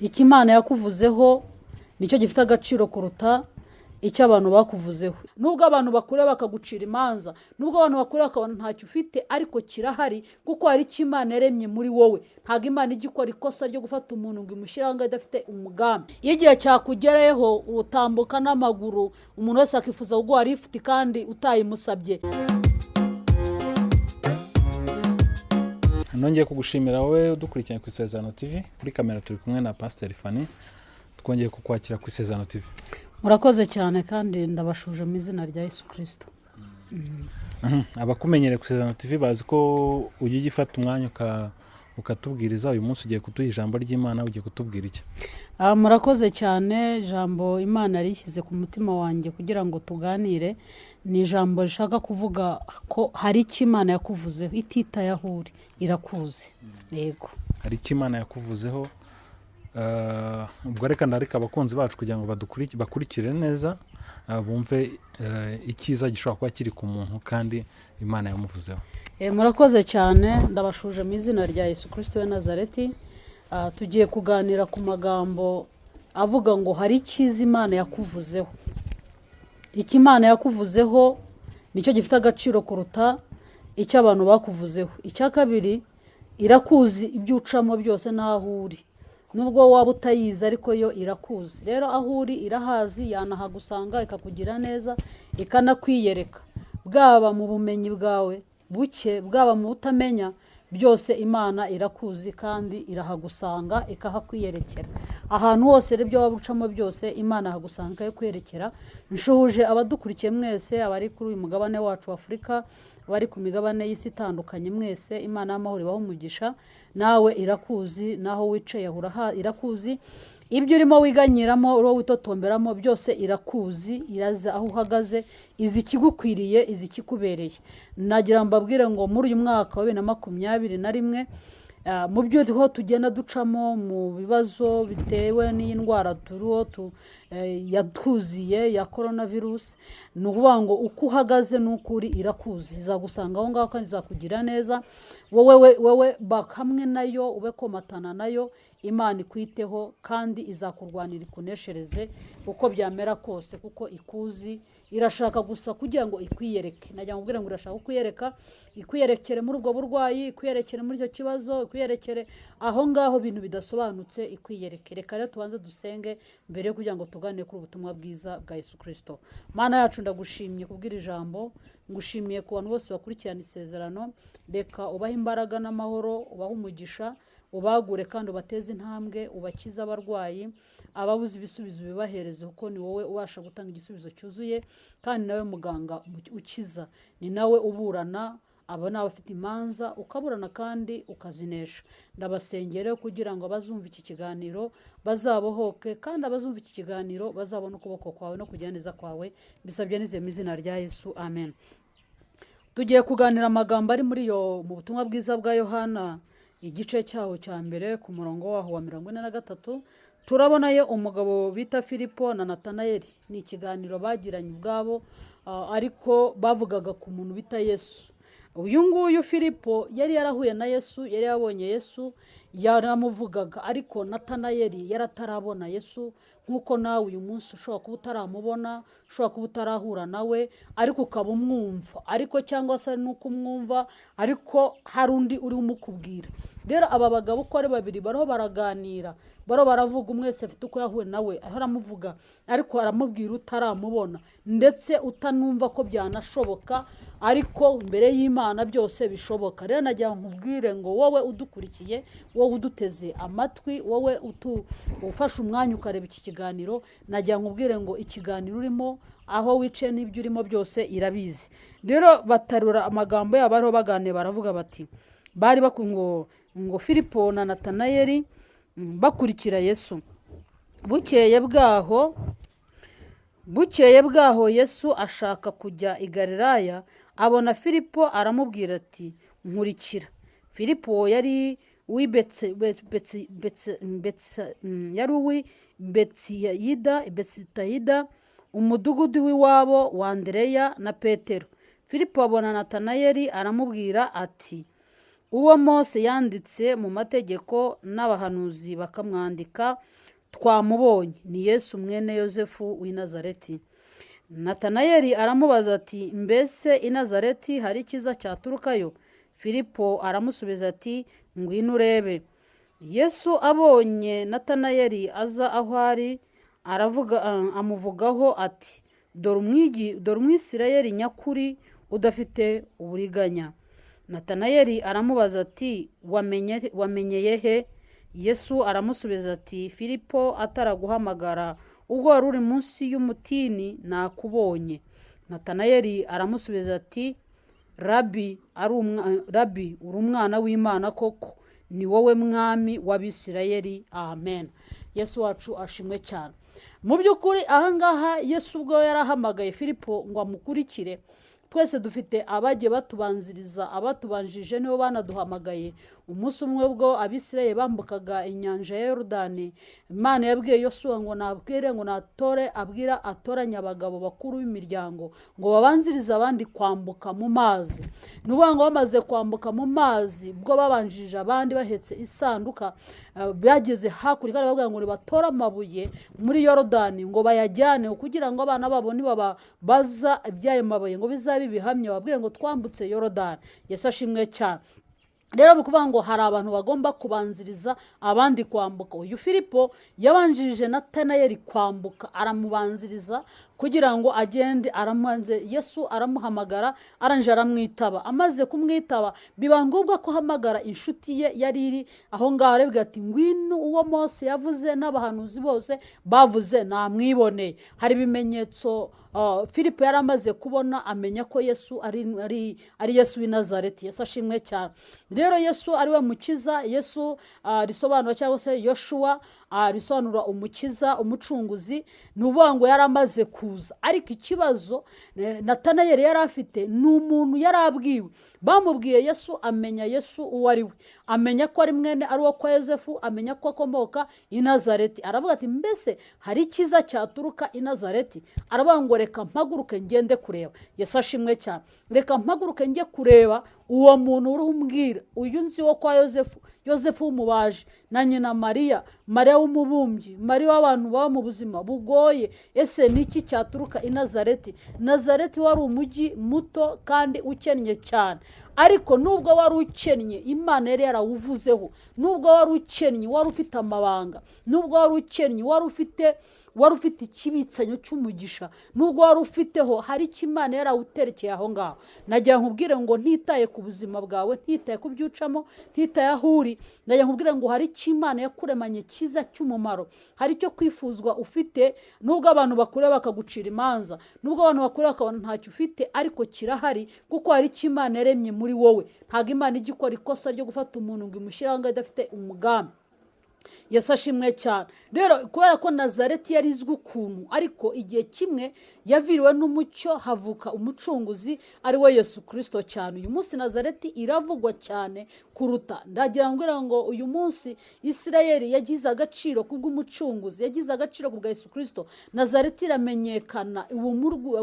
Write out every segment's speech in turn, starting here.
Icyo Imana yakuvuzeho nicyo gifite agaciro kuruta icyo abantu bakuvuzeho. Nubwo abantu bakureba bakagucira imanza, nubwo abantu bakureba bakabona ntacyo ufite, ariko kirahari, kuko hari icyo Imana yaremye muri wowe. Ntabwo Imana ijya ikora ikosa ryo gufata umuntu ngo imushyire aho ngaho idafite umugambi. Iyo igihe cyakugereyeho utambuka n'amaguru, umuntu wese akifuza kuguha lifuti kandi utayimusabye. Nongeye kugushimira wowe udukurikiranye ku Isezerano TV. Kuri kamera turi kumwe na Pasiteri Fanny, twongeye kukwakira ku Isezerano TV. Murakoze cyane kandi ndabashuje mu izina rya Yesu Kristo. Abakumenyereye ku Isezerano TV bazi ko ujya ugifata umwanya ukatubwiriza. Uyu munsi ugiye kuduha ijambo ry'Imana, ugiye kutubwira iki? Murakoze cyane. Ijambo Imana yarishyize ku mutima wanjye kugira ngo tuganire ni ijambo rishaka kuvuga ko hari icyo Imana yakuvuzeho ititaye aho uri, irakuzi. Yego, hari icyo Imana yakuvuzeho. Ubwo reka ndareka abakunzi bacu kugira ngo bakurikire neza, bumve icyiza gishobora kuba kiri ku muntu kandi Imana yamuvuzeho. Murakoze cyane, ndabashuje mu izina rya Yesu Kristo wa Nazareti. Tugiye kuganira ku magambo avuga ngo hari icyiza Imana yakuvuzeho. Icyo Imana yakuvuzeho nicyo gifite agaciro kuruta icyo abantu bakuvuzeho. Icya kabiri, irakuzi ibyo ucamo byose n'aho uri. Nubwo waba utayizi ariko yo irakuzi. Rero aho uri irahazi, yanahagusanga ikakugira neza, ikanakwiyereka. Bwaba mu bumenyi bwawe buke, bwaba mu butamenya, byose Imana irakuzi kandi irahagusanga ikahakwiyerekera. Ahantu hose rero ibyo waba ucamo byose Imana ihagusanga ikahakwiyerekera. Nshuhuje abadukurikiye mwese, abari kuri uyu mugabane wacu wa Afurika, abari ku migabane y'isi itandukanye mwese, Imana y'amahoro ibahe umugisha. Nawe irakuzi, naho wicaye irakuzi, ibyo urimo wiganyiramo, uriho witotomberamo byose irakuzi, iraza aho uhagaze, izi ikigukwiriye, izi ikikubereye. Nagira mbabwire ngo muri uyu mwaka wa 2021, mu byo turiho tugenda ducamo, mu bibazo bitewe n'iyi ndwara turiho yatuziye ya coronavirus, ni ukuvuga ngo uko uhagaze n'uko uri irakuzi, izagusanga aho ngaho kandi izakugira neza. Wowe hamwe nayo ube komatana nayo, Imana ikwiteho kandi izakurwanira ikuneshereze uko byamera kose, kuko ikuzi. Irashaka gusa kugira ngo ikwiyereke. Najya nkubwira ngo irashaka kukwiyereka, ikwiyerekere muri ubwo burwayi, ikwiyerekere muri icyo kibazo, ikwiyerekere aho ngaho ibintu bidasobanutse, ikwiyereke. Reka rero tubanze dusenge mbere yo kugira ngo tuganire kuri ubutumwa bwiza bwa Yesu Kristo. Mana yacu, ndagushimye kubwira ijambo, ngushimiye ku bantu bose bakurikirana isezerano. Reka ubahe imbaraga n'amahoro, ubahe umugisha, ubagure kandi ubateze intambwe, ubakize abarwayi, ababuze ibisubizo bibahereze, kuko ni wowe ubasha gutanga igisubizo cyuzuye, kandi nawe muganga ukiza, ni nawe uburana aba n'abafite imanza, ukaburana kandi ukazinesha. Ndabasengera kugira ngo abazumva iki kiganiro bazabohoke, kandi abazumva iki kiganiro bazabone ukuboko kwawe no kugira neza kwawe. Mbisabye nizeye mu izina rya Yesu, amen. Tugiye kuganira amagambo ari muri yo mu butumwa bwiza bwa Yohana, igice cyaho cya mbere ku murongo waho wa 43. Turabonayo umugabo bita Filipo na Natanayeli. Ni ikiganiro bagiranye ubwabo, ariko bavugaga ku muntu bita Yesu. Uyu nguyu Filipo yari yarahuye na Yesu, yari yabonye Yesu, yaramuvugaga, ariko Natanayeli yaratarabona Yesu. Nk'uko nawe uyu munsi ushobora kuba utaramubona, ushobora kuba utarahura nawe, ariko ukaba umwumva, ariko cyangwa se nuko umwumva ariko hari undi uri umukubwira. Rero aba bagabo uko ari babiri bariho baraganira, bariho baravuga, umwe wese afite uko yahuye nawe, aho aramuvuga ariko aramubwira utaramubona, ndetse utanumva ko byanashoboka, ariko imbere y'Imana byose bishoboka. Rero nagira nkubwire ngo wowe udukurikiye, wowe uduteze amatwi, wowe ufashe umwanya ukareba iki kiganiro, nagira nkubwire ngo ikiganiro urimo, aho wicaye n'ibyo urimo byose irabizi. Rero batarura amagambo yabo bariho baganira, baravuga bati bari ngo Filipo na Natanayeli bakurikira Yesu. Bukeye bwaho Yesu ashaka kujya i Galilaya, abona Filipo aramubwira ati nkurikira. Filipo yari uw'i Betsayida, umudugudu w'iwabo wa Andereya na Petero. Filipo abona Natanayeli aramubwira ati Uwo Mose yanditse mu mategeko n'abahanuzi bakamwandika, twamubonye, ni Yesu mwene Yosefu w'i Nazareti. Natanayeli aramubaza ati, mbese i Nazareti hari icyiza cyaturukayo? Filipo aramusubiza ati, ngwino urebe. Yesu abonye Natanayeli aza aho ari, aravuga, amuvugaho ati, dore Umwisirayeli nyakuri udafite uburiganya. Natanayeli aramubaza ati, wamenyeye he? Yesu aramusubiza ati, Filipo ataraguhamagara ubwo wari uri munsi y'umutini nakubonye. Natanayeli aramusubiza ati, Rabi, uri umwana w'Imana koko, ni wowe mwami w'Abisirayeli. Amen. Yesu wacu ashimwe cyane. Mu by'ukuri ahangaha Yesu ubwo yarahamagaye Filipo ngo amukurikire, twese dufite abagiye batubanziriza, abatubanjije nibo banaduhamagaye. Umunsi umwe ubwo Abisirayeli bambukaga inyanja ya Yorodani, Imana yabwiye Yosuwa ngo nabwire ngo natore, abwira atoranya abagabo bakuru b'imiryango ngo babanzirize abandi kwambuka mu mazi. Ni ukuvuga ngo bamaze kwambuka mu mazi, ubwo babanjirije abandi bahetse isanduka, bageze hakurya kandi bavuga ngo nibatore amabuye muri Yorodani ngo bayajyane kugira ngo abana babo nibababaza iby'ayo mabuye ngo bizabe ibihamya, babwire ngo twambutse Yorodani. Yesu ashimwe cyane. Rero bikuvuga ngo hari abantu bagomba kubanziriza abandi kwambuka. Uyu Filipo yabanjirije Natanayeli kwambuka, aramubanziriza kugira ngo agende, aramanze Yesu aramuhamagara, aranje aramwitaba. Amaze kumwitaba biba ngombwa ko ahamagara inshuti ye yari iri aho ngaho, arabwira ati, ngwino uwo Mose yavuze n'abahanuzi bose bavuze namwiboneye. Hari ibimenyetso Filipo yari amaze kubona, amenya ko Yesu ari Yesu w'i Nazareti. Yesu ashimwe cyane. Rero Yesu ari we mukiza. Yesu risobanura cyangwa se Yoshua risobanura umukiza, umucunguzi. Ni ukuvuga ngo yari amaze kuza, ariko ikibazo Natanayeli yari afite ni umuntu yari abwiwe. Bamubwiye Yesu, amenya Yesu uwo ari we, amenya ko ari mwene ari uwo kwa Yosefu, amenya ko akomoka i Nazareti. Aravuga ati, mbese hari icyiza cyaturuka i Nazareti? Aravuga ngo reka mpaguruke ngende kureba. Yesu ashimwe cyane. Reka mpaguruke njye kureba uwo muntu uri umbwira, uyu nzi wo kwa Yosefu, Yosefu w'umubaji na nyina Mariya, Mariya w'umubumbyi, Mariya w'abantu baba mu buzima bugoye. Ese niki cyaturuka i Nazareti? Nazareti wari umujyi muto kandi ukennye cyane, ariko nubwo wari ukennye Imana yari yarawuvuzeho. Nubwo wari ukennye wari ufite amabanga, nubwo wari ukennye wari ufite ikibitsanyo cy'umugisha, nubwo wari ufiteho hari icyo Imana yarawuterekeye aho ngaho. Nagira nkubwire ngo ntitaye ku buzima bwawe, ntitaye ku byo ucamo, ntitaye aho uri, nagira nkubwire ngo hari icyo Imana yakuremanye cyiza cy'umumaro, hari icyo kwifuzwa ufite. Nubwo abantu bakureba bakagucira imanza, nubwo abantu bakureba bakabona ntacyo ufite, ariko kirahari, kuko hari icyo Imana yaremye muri wowe. Ntabwo Imana ijya ikora ikosa ryo gufata umuntu ngo imushyire aho ngaho idafite umugambi. Yesu ashimwe cyane. Rero kubera ko Nazareti yari izwi ukuntu, ariko igihe kimwe yaviriwe n'umucyo havuka umucunguzi ari we Yesu Kristo cyane. Uyu munsi Nazareti iravugwa cyane kuruta. Ndagira ngo uyu munsi Isirayeli yagize agaciro kubw'umucunguzi, yagize agaciro kubwa Yesu Kristo. Nazareti iramenyekana, ubu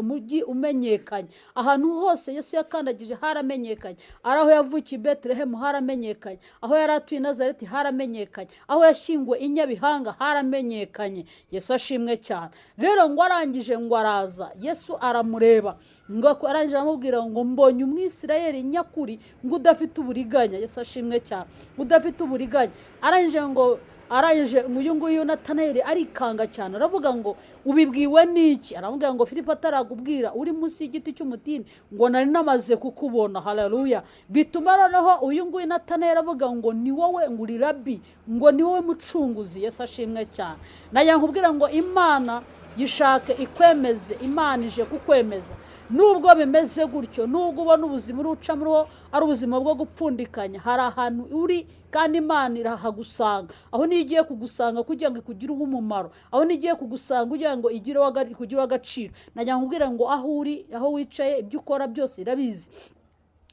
mujyi umenyekanye ahantu hose. Yesu yakandagije haramenyekanye, ari aho yavukiye i Betelehemu haramenyekanye, aho yari atuye Nazareti haramenyekanye, aho yashyinguwe i Nyabihanga haramenyekanye. Yesu ashimwe cyane. Rero ngo arangije ngo araza, Yesu aramureba, ngo arangije aramubwira ngo mbonye Umwisirayeli nyakuri ngo udafite uburiganya. Yesu ashimwe cyane, udafite uburiganya. Arangije uyu nguyu Natanayeli arikanga cyane, aravuga ngo ubibwiwe n'iki? Aramubwira ngo Filipo ataragubwira uri munsi y'igiti cy'umutini ngo nari namaze kukubona. Haleluya. Bituma noneho uyu nguyu Natanayeli avuga ngo ni wowe, ngo uri Rabi, ngo ni wowe mucunguzi. Yesu ashimwe cyane. Nagira nkubwira ngo Imana yishake ikwemeze, Imana ije kukwemeza. Nubwo bimeze gutyo, nubwo ubona ubuzima urucamo ari ubuzima bwo gupfundikanya, hari ahantu uri kandi Imana irahagusanga. Aho niyo igiye kugusanga kugira ngo ikugire umumaro, aho niyo igiye kugusanga kugira ngo ikugire agaciro. Nagira nkubwire ngo aho uri, aho wicaye, ibyo ukora byose irabizi.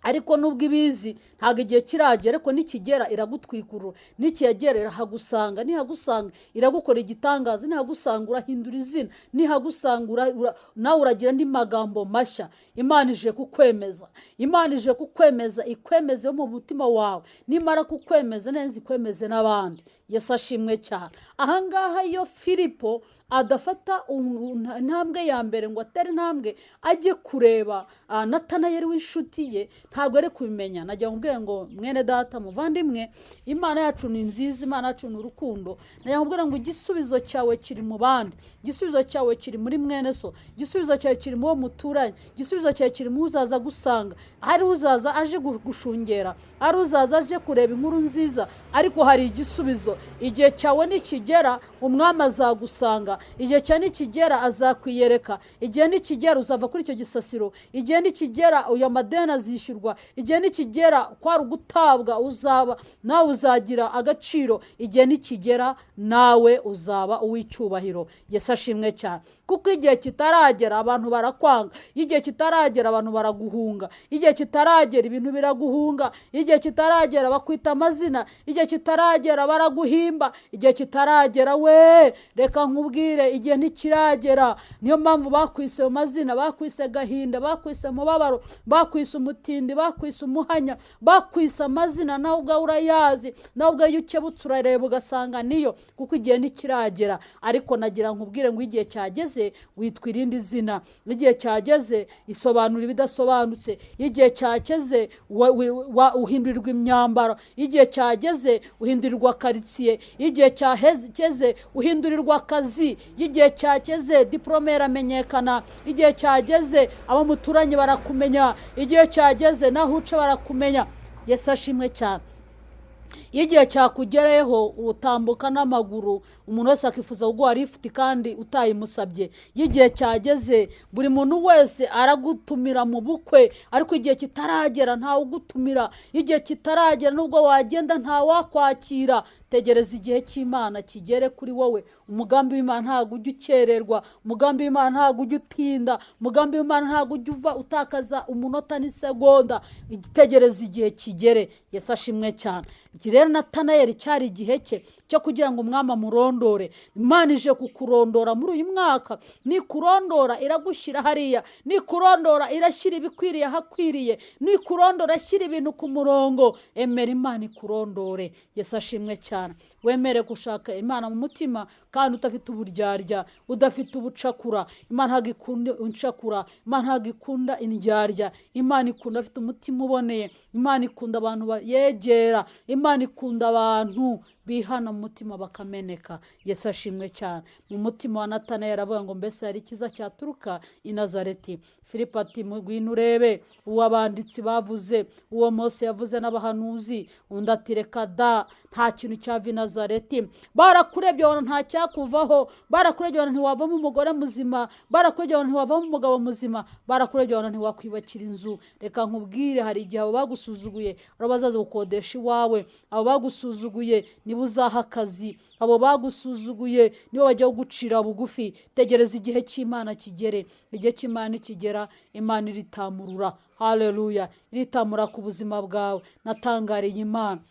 Ariko nubwo ibizi ntabwo igihe kiragera, ariko nikigera iragutwikurura, nikiyagera irahagusanga, nihagusanga iragukora igitangaza, nihagusanga urahindura izina, nihagusanga nawe uragira andi magambo mashya. Imana ije kukwemeza, Imana ije kukwemeza, ikwemeze mu mutima wawe, nimara kukwemeza neza ikwemeze n'abandi. Yesu ashimwe cyane. Ahangaha iyo Filipo adafata intambwe ya mbere ngo atere intambwe ajye kureba Natanayeli w'inshuti ye, ntabwo ari kubimenya. Najya nkubwire ngo mwene data muvandimwe, Imana yacu ni nziza, Imana yacu ni urukundo. Najya nkubwire ngo igisubizo cyawe kiri mu bandi, igisubizo cyawe kiri muri mwene so, igisubizo cyawe kiri mu wo muturanye, igisubizo cyawe kiri mu uzaza gusanga. Hari uzaza aje gushungera, hari uzaza aje kureba inkuru nziza, ariko hari igisubizo. Igihe cyawe nikigera umwami azagusanga, igihe cyawe nikigera azakwiyereka, igihe nikigera uzava kuri icyo gisasiro, igihe nikigera uyu amadeni azishyurwa, igihe nikigera kwari ugutabwa uzaba nawe uzagira agaciro, igihe nikigera nawe uzaba uw'icyubahiro. Yesu ashimwe cyane. Kuko igihe kitaragera abantu barakwanga, igihe kitaragera abantu baraguhunga, igihe kitaragera ibintu biraguhunga, igihe kitaragera bakwita amazina, igihe kitaragera baraguhimba, igihe kitaragera we reka nkubwire igihe ntikiragera. Niyo mpamvu bakwise mu mazina, bakwise gahinda, bakwise mubabaro, bakwise umutindi, bakwise umuhanya, bakwise amazina nawe ubwawe urayazi, nawe ubwawe iyo ukebutse urareba ugasanga niyo, kuko igihe ntikiragera. Ariko nagira nkubwire ngo igihe cyageze witwa irindi zina, igihe cyageze isobanura ibidasobanutse, igihe cyageze uhindurirwa imyambaro, igihe cyageze uhindurirwa karitsiye, igihe cyageze uhindurirwa akazi, igihe cyageze diplome iramenyekana, igihe cyageze abo muturanye barakumenya, igihe cyageze naho uca barakumenya. Yesu ashimwe cyane. Igihe cyakugereyeho utambuka n'amaguru, umuntu wese akifuza kuguha lifuti kandi utayimusabye. Igihe cyageze buri muntu wese aragutumira mu bukwe, ariko igihe kitaragera ntawe ugutumira. Igihe kitaragera nubwo wagenda ntawakwakira. Tegereza igihe cy'Imana kigere kuri wowe. Umugambi w'Imana ntabwo ujya ukererwa, umugambi w'Imana ntabwo ujya utinda, umugambi w'Imana ntabwo ujya uva utakaza umunota n'isegonda. Tegereza igihe kigere. Yesu ashimwe cyane. Iki rero Natanayeli cyari igihe cye cyo kugira ngo umwami amurondore. Imana ije kukurondora muri uyu mwaka, nikurondora iragushyira hariya, nikurondora irashyira ibikwiriye ahakwiriye, nikurondora ashyira ibintu ku murongo. Emera Imana ikurondore. Yesu ashimwe cyane. Wemere gushaka Imana mu mutima kandi udafite uburyarya, udafite ubucakura. Imana ntabwo ikunda incakura, Imana ntabwo ikunda indyarya. Imana ikunda afite umutima uboneye, Imana ikunda abantu bayegera, Imana ikunda abantu bihana mu mutima bakameneka. Yesu ashimwe cyane. Mu mutima wa Natanayeli aravuga ngo mbese hari ikiza cyaturuka i Nazareti? Filipo ati ngwino urebe uwo abanditsi bavuze, uwo Mose yavuze n'abahanuzi. Undi ati reka da, nta kintu cyava i Nazareti. Barakurebye babona nta cyakuvaho, barakurebye babona ntiwavamo umugore muzima, barakurebye babona ntiwavamo umugabo muzima, barakurebye babona ntiwakwiyubakira inzu. Reka nkubwire, hari igihe abo bagusuzuguye abo bazaza gukodesha iwawe, abo bagusuzuguye nibo uzaha akazi, abo bagusuzuguye nibo bajya kugucira bugufi. Tegereza igihe cy'Imana kigere. Igihe cy'Imana kigera, Imana iritamurura. Haleluya, iritamura ku buzima bwawe. Natangariye Imana.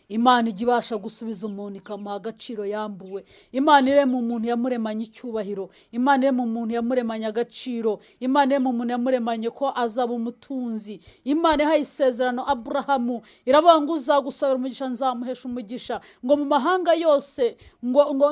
Imana ijya ibasha gusubiza umuntu ikamuha agaciro yambuwe. Imana irema umuntu yamuremanye icyubahiro, Imana irema umuntu yamuremanye agaciro, Imana irema umuntu yamuremanye ko azaba umutunzi. Imana ihaye isezerano Aburahamu, iravuga ngo uzagusabira umugisha nzamuhesha umugisha, ngo mu mahanga yose, ngo ngo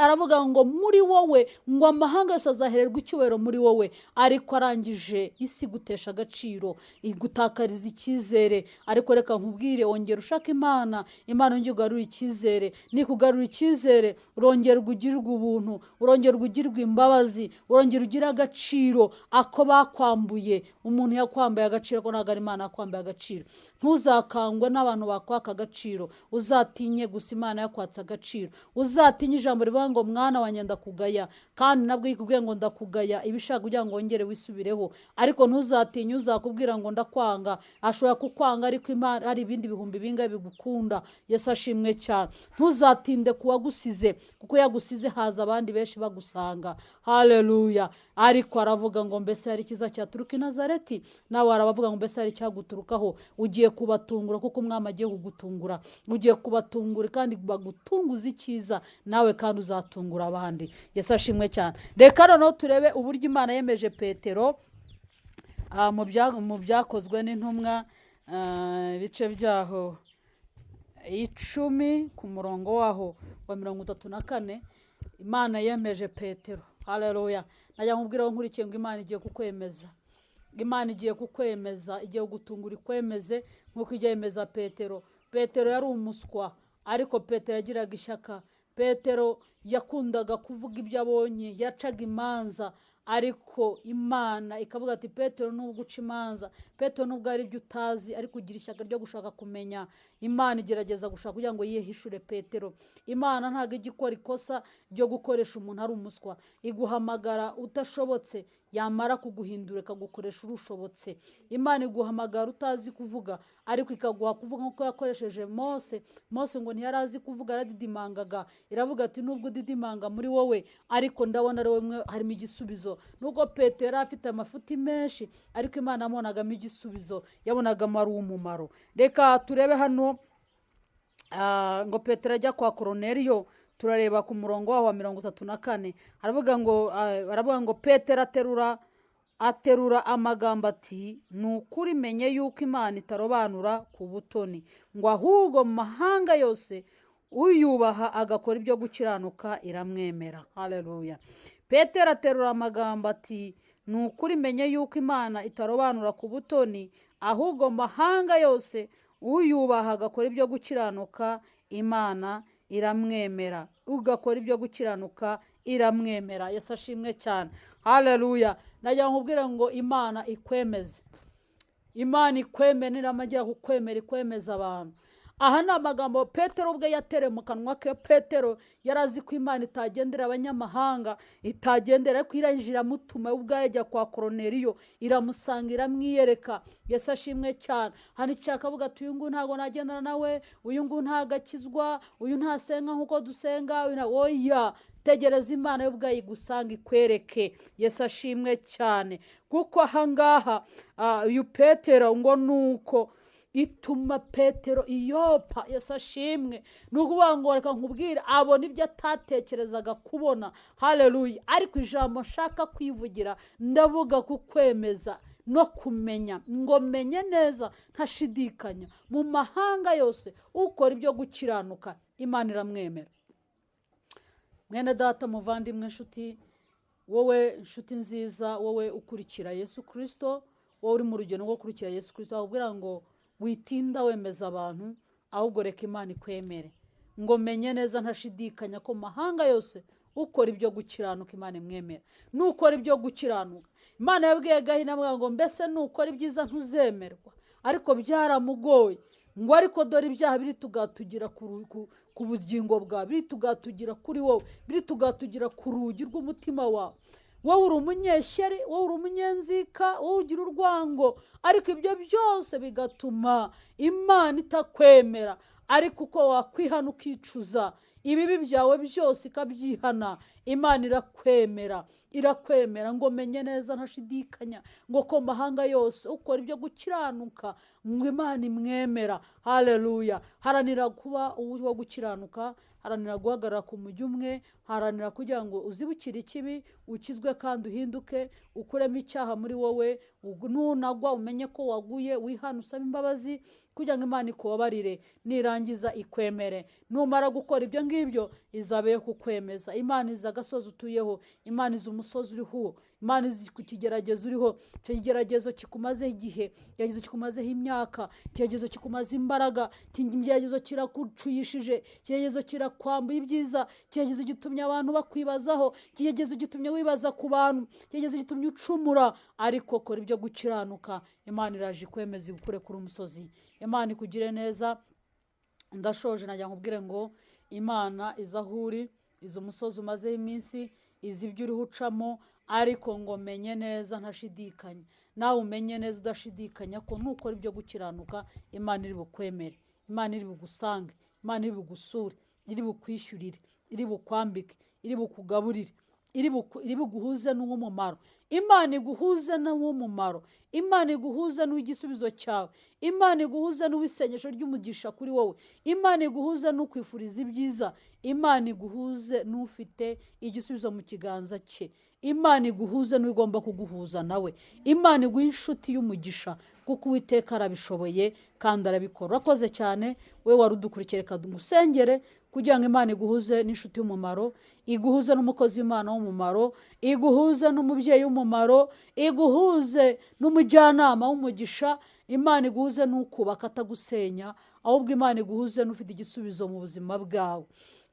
aravuga ngo muri wowe, ngo amahanga yose azahererwa icyubahiro muri wowe. Ariko arangije isi gutesha agaciro, igutakariza icyizere. Ariko reka nkubwire, ongera ushaka Imana. Imana yongera ugarura icyizere. Nikugarura icyizere, urongera ugirirwa ubuntu, urongera ugirirwa imbabazi, urongera ugira agaciro ako bakwambuye. Umuntu yakwambaye agaciro ko ntabwo ari Imana yakwambaye agaciro. Ntuzakangwe n'abantu bakwaka agaciro, uzatinye gusa Imana yakwatse agaciro. Uzatinye ijambo rivuga ngo mwana wanjye ndakugaya, kandi nabwo ikubwiye ngo ndakugaya ibishaka kugira ngo wongere wisubireho. Ariko ntuzatinye uzakubwira ngo ndakwanga, ashobora kukwanga ariko Imana hari ibindi bihumbi bingahe bigukunda. agukunda. Yesu ashimwe cyane. Ntuzatinde kuwagusize, kuko yagusize haza abandi benshi bagusanga. Haleluya. Ariko aravuga ngo mbese hari ikiza cyaturuka i Nazareti? Nawe arabavuga ngo mbese hari icyaguturukaho? Ugiye kubatungura kuko umwami agiye kugutungura. Ugiye kubatungura kandi bagutunguza icyiza, nawe kandi uzatungura abandi. Yesu ashimwe cyane. Reka noneho turebe uburyo Imana yemeje Petero mu byakozwe n'intumwa, ibice byaho 10 ku murongo waho wa 34. Imana yemeje Petero. Haleluya. Najya nkubwira aho nkurikiye ngo Imana igiye kukwemeza. Imana igiye kukwemeza, igiye kugutungura ikwemeze nk'uko ijya yemeza Petero. Petero yari umuswa, ariko Petero yagiraga ishyaka. Petero yakundaga kuvuga ibyo abonye, yacaga imanza, ariko Imana ikavuga ati Petero nubwo uca imanza, Petero nubwo ari ibyo utazi, ariko ugira ishyaka ryo gushaka kumenya. Imana igerageza gushaka kugira ngo yihishure Petero. Imana ntabwo ijya ikora ikosa ryo gukoresha umuntu ari umuswa. Iguhamagara udashobotse, yamara kuguhindura ikagukoresha urushobotse. Imana iguhamagara utazi kuvuga, ariko ikaguha kuvuga nk'uko yakoresheje Mose. Mose ngo ntiyari azi kuvuga, yaradidimangaga. Iravuga ati nubwo udidimanga muri wowe, ariko ndabona ari wowe harimo igisubizo. Nubwo Petero yari afite amafuti menshi, ariko Imana yabonagamo igisubizo, yabonagamo ari umumaro. Reka turebe hano ngo Petero ajya kwa Koroneliyo. Turareba ku murongo waho wa 34. Aravuga ngo Petero aterura amagambo ati ni ukuri menye yuko Imana itarobanura ku butoni, ngo ahubwo mu mahanga yose uyubaha agakora ibyo gukiranuka iramwemera. Haleluya. Petero aterura amagambo ati ni ukuri menye yuko Imana itarobanura ku butoni, ahubwo mu mahanga yose uyubaha agakora ibyo gukiranuka Imana iramwemera. Ugakora ibyo gukiranuka iramwemera. Yesu ashimwe cyane. Haleluya. Najya nkubwira ngo Imana ikwemeze. Imana ikwemere, niramajya kukwemera ikwemeza abantu. Aha ni amagambo Petero ubwe yatereye mu kanwa ke. Petero yarazi ko Imana itagendera abanyamahanga, itagendera, ariko irangije iramutuma ubwayo ajya kwa Koroneliyo, iramusanga, iramwiyereka. Yesu ashimwe cyane. Hano icyo akavuga ati uyu nguyu ntabwo nagendana nawe, uyu nguyu ntagakizwa, uyu ntasenga nk'uko dusenga, uyu oya. Tegereza Imana yo ubwayo igusanga ikwereke. Yesu ashimwe cyane. Kuko ahangaha uyu Petero ngo nuko ituma Petero iyopa. Yesu ashimwe. Ni ukuvuga ngo reka nkubwire, abona ibyo atatekerezaga kubona. Haleluya. Ariko ijambo nshaka kwivugira, ndavuga kukwemeza no kumenya, ngo menye neza ntashidikanya, mu mahanga yose ukora ibyo gukiranuka Imana iramwemera. Mwene data, muvandimwe, nshuti, wowe nshuti nziza, wowe ukurikira Yesu Kristo, wowe uri mu rugendo rwo gukurikira Yesu Kristo, akubwira ngo witinda wemeza abantu, ahubwo reka Imana ikwemere. Ngo menye neza ntashidikanya ko mahanga yose ukora ibyo gukiranuka Imana imwemera. Nukora ibyo gukiranuka, Imana yabwiye Gahini avuga ngo mbese nukora ibyiza ntuzemerwa, ariko byaramugoye. Ngo ariko dore ibyaha biri tugatugira ku bugingo bwawe, biri tugatugira kuri wowe, biri tugatugira ku rugi rw'umutima wawe. Wowe uri umunyeshyari, wowe uri umunyenzika, wowe ugira urwango, ariko ibyo byose bigatuma Imana itakwemera. Ariko uko wakwihana ukicuza ibibi byawe byose ikabyihana, Imana irakwemera, irakwemera. Ngo menye neza ntashidikanya ngo ko mahanga yose ukora ibyo gukiranuka ngo Imana imwemera. Haleluya. Haranira kuba uwo gukiranuka, haranira guhagarara ku mujyi umwe, haranira kugira ngo uzibukire ikibi, ukizwe kandi uhinduke, ukuremo icyaha muri wowe. Nunagwa umenye ko waguye, wihane usaba imbabazi kugira ngo Imana ikubabarire, nirangiza ikwemere. Numara gukora ibyo ngibyo izabe kukwemeza. Imana izi agasozi utuyeho, Imana izi umusozi uriho, Imana izi ku kigeragezo uriho. Icyo kigeragezo kikumazeho igihe, ikigeragezo kikumazeho imyaka, ikigeragezo kikumaze imbaraga, ikigeragezo kirakucuyishije, ikigeragezo kirakwambuye ibyiza, ikigeragezo gitumye abantu bakwibazaho, ikigeragezo gitumye wibaza ku bantu, ikigeragezo gitumye ucumura. Ariko kora ibyo gukiranuka, Imana iraje ikwemeza igukure kuri umusozi. Imana ikugire neza. Ndashoje, najya nkubwire ngo Imana iza aho uri, izi umusozi umazeho iminsi, izi ibyo uriho ucamo, ariko ngo menye neza ntashidikanya. Nawe umenye neza udashidikanya ko nukora ibyo gukiranuka Imana iri bukwemere. Imana iri bugusange, Imana iri bugusure, iri bukwishyurire, iri bukwambike, iri bukugaburire, iri buguhuze n'uw'umumaro. Imana iguhuze n'uw'umumaro, Imana iguhuze n'uw'igisubizo cyawe, Imana iguhuze n'uw'isengesho ry'umugisha kuri wowe, Imana iguhuze n'ukwifuriza ibyiza, Imana iguhuze n'ufite igisubizo mu kiganza cye, Imana iguhuze n'ugomba kuguhuza nawe, Imana iguhe inshuti y'umugisha, kuko Uwiteka arabishoboye kandi arabikora. Urakoze cyane we wari udukurikiye, reka dusengere kugira ngo Imana iguhuze n'inshuti y'umumaro, iguhuze n'umukozi w'Imana w'umumaro, iguhuze n'umubyeyi w'umumaro, iguhuze n'umujyanama w'umugisha, Imana iguhuze n'ukubaka atagusenya, ahubwo Imana iguhuze n'ufite igisubizo mu buzima bwawe.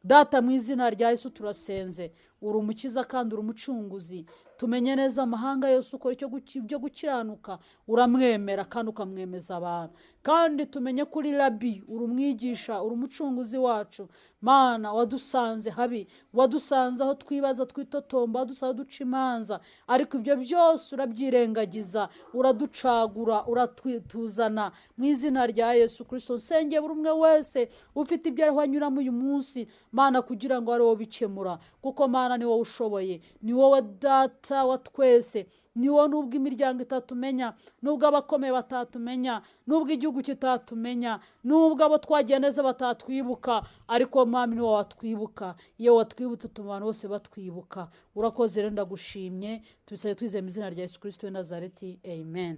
Data, mu izina rya Yesu turasenze, uri umukiza kandi uri umucunguzi. Tumenye neza amahanga yose ukora ibyo gukiranuka, uramwemera kandi ukamwemeza abantu. Kandi tumenye kuri Rabi, uri umwigisha, uri umucunguzi wacu. Mana, wadusanze habi, wadusanze aho twibaza twitotomba, wadusanze duca imanza, ariko ibyo byose urabyirengagiza, uraducagura, uratuzana mu izina rya Yesu Kristo. Nsengeye buri umwe wese ufite ibyo ariho anyuramo uyu munsi, Mana, kugira ngo ari wowe ubikemura, kuko Mana ni wowe ushoboye, ni wowe Data wa twese, ni wowe. Nubwo imiryango itatumenya, nubwo abakomeye batatumenya, nubwo igihugu kitatumenya, nubwo abo twagiye neza batatwibuka, ariko Mwami ni wowe watwibuka. Iyo watwibutse utuma abantu bose batwibuka. Urakoze rero, ndagushimye. Tubisabe twizeye mu izina rya Yesu Kristo w'i Nazareti, amen.